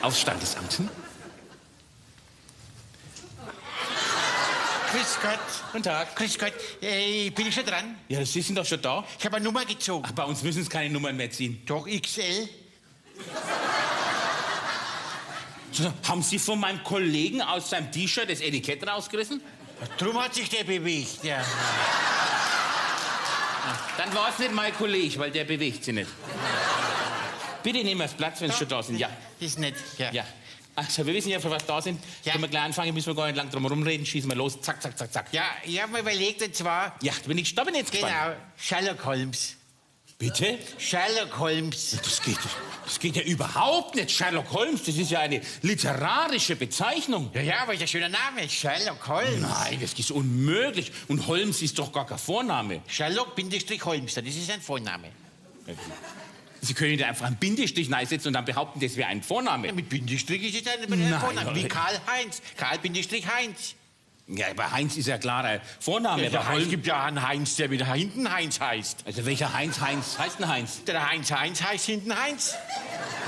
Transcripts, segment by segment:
Aufs Standesamt. Hm? Grüß Gott. Guten Tag. Grüß Gott. Bin ich schon dran? Ja, Sie sind doch schon da. Ich habe eine Nummer gezogen. Ach, bei uns müssen Sie keine Nummern mehr ziehen. Doch, XL. So, haben Sie von meinem Kollegen aus seinem T-Shirt das Etikett rausgerissen? Drum hat sich der bewegt, ja. Dann war es nicht mein Kollege, weil der bewegt sich nicht. Bitte nehmen Sie Platz, wenn Sie schon da sind. Ja. Ist nett, ja. Ja. Also, wir wissen ja, für was da sind. Ja. Können wir gleich anfangen, müssen wir gar nicht lang drum rumreden. Schießen wir los. Zack, zack, zack, zack. Ja, ich habe mir überlegt, und zwar... Ja, da bin ich jetzt gespannt. Genau, Sherlock Holmes. Bitte? Sherlock Holmes. Das geht ja überhaupt nicht. Sherlock Holmes, das ist ja eine literarische Bezeichnung. Ja, ja, aber ist ja ein schöner Name. Sherlock Holmes. Nein, das ist unmöglich. Und Holmes ist doch gar kein Vorname. Sherlock Bindestrich Holmes, das ist ein Vorname. Sie können da einfach einen Bindestrich reinsetzen und dann behaupten, das wäre ein Vorname. Ja, mit Bindestrich ist es ein Nein, Vorname. Wie ja. Karl-Heinz. Karl Bindestrich Heinz. Ja, aber Heinz ist ja klarer Vorname. Ja, aber der Heinz Holm gibt ja einen Heinz, der wieder hinten Heinz heißt. Also welcher Heinz Heinz heißt denn Heinz? Der Heinz Heinz heißt hinten Heinz.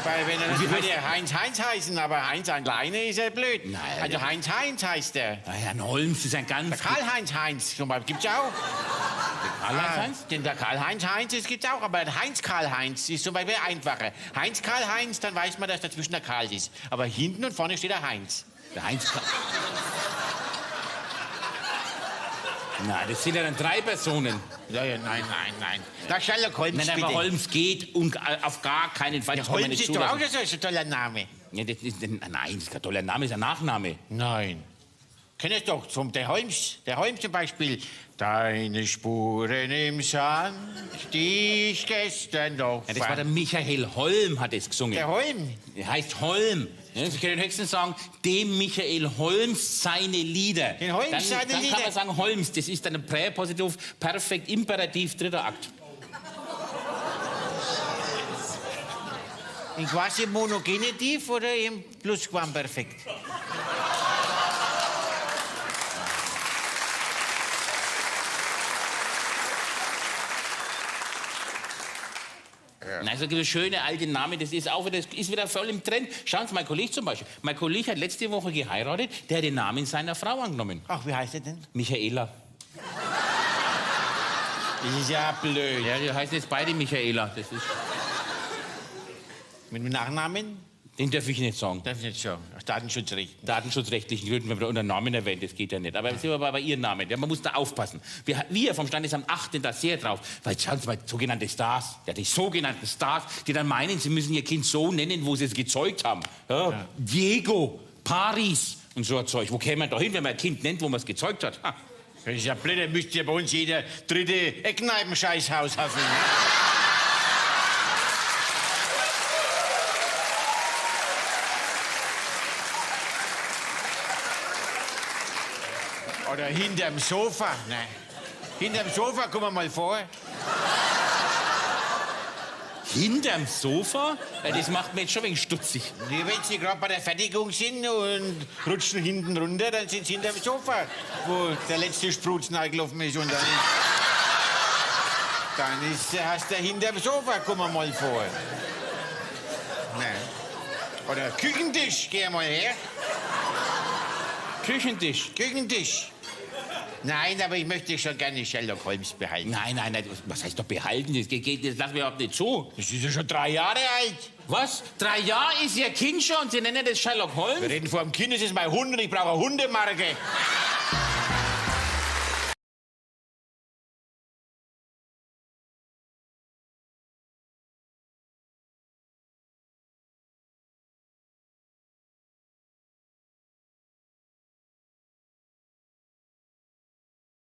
Weil wenn er Wie würde heißt er Heinz Heinz heißen, aber Heinz alleine ist er blöd. Nein, also der Heinz Heinz heißt er. Na ja, ein Holmes ist ein ganz Der Karl-Heinz Heinz zum Beispiel gibt's auch. Der Karl-Heinz Heinz? Den der Karl-Heinz Heinz, das gibt's auch, aber Heinz Karl-Heinz ist zum Beispiel einfacher. Heinz Karl-Heinz, dann weiß man, dass dazwischen der Karl ist. Aber hinten und vorne steht der Heinz. Der Heinz Karl. Nein, das sind ja dann 3 Personen. Ja, ja, nein, nein, nein. Da Sherlock Holmes, Nein, nein, aber bitte. Holmes geht und auf gar keinen Fall. Ja, Das kann man Holmes nicht ist doch auch zulassen. so ein toller Name. Ja, das ist, nein, das ist kein toller Name, das ist ein Nachname. Nein. Kenn ich doch, zum, der Holmes zum Beispiel. Deine Spuren im Sand, die ich gestern noch Ja, das war fand. der Michael Holm, hat es gesungen. Der Holm? Der heißt Holm. Ja, Sie können höchstens sagen, dem Michael Holmes seine Lieder. Den Holmes dann, seine dann Lieder. kann man sagen, Holmes, das ist dann ein Präpositiv, Perfekt, Imperativ, dritter Akt. In quasi Monogenitiv oder im Plusquamperfekt? Ja. Also gibt es schöne alte Namen, das ist auch wieder, das ist wieder voll im Trend. Schauen Sie, mein Kollege zum Beispiel. Mein Kollege hat letzte Woche geheiratet, der hat den Namen seiner Frau angenommen. Ach, wie heißt er denn? Michaela. Das ist ja blöd. Ja, die heißen jetzt beide Michaela. Das ist Mit dem Nachnamen? Den darf ich nicht sagen. Darf ich nicht sagen. Aus Datenschutzrechten. Datenschutzrechtlichen Gründen, wenn man da unter Namen erwähnt, das geht ja nicht. Aber sind wir bei Ihrem Namen. Ja, man muss da aufpassen. Wir vom Standesamt achten da sehr drauf. Weil schauen Sie mal, sogenannte Stars, ja, die sogenannten Stars, die dann meinen, sie müssen ihr Kind so nennen, wo sie es gezeugt haben. Ja, Ja. Diego, Paris und so ein Zeug. Wo käme man da hin, wenn man ein Kind nennt, wo man es gezeugt hat? Ha. Das ist ja blöd, da müsste ja bei uns jeder dritte Eckkneipen-Scheißhaus haben. Oder hinterm Sofa. Nein. Hinterm Sofa, guck mal vor. Hinterm Sofa? Ja, das macht mir jetzt schon ein wenig stutzig. Nee, wenn Sie gerade bei der Fertigung sind und rutschen hinten runter, dann sind Sie hinterm Sofa, wo der letzte Spruzen eingelaufen ist. Und dann ist, hast du hinterm Sofa, guck mal vor. Nein. Oder Küchentisch, geh mal her. Küchentisch? Küchentisch. Nein, aber ich möchte schon gerne Sherlock Holmes behalten. Nein, nein, nein, was heißt doch behalten? Das geht, das lassen wir überhaupt nicht zu. Das ist ja schon 3 Jahre alt. Was? 3 Jahre ist Ihr Kind schon? Sie nennen das Sherlock Holmes? Wir reden vor dem Kind, das ist mein Hund und ich brauche eine Hundemarke.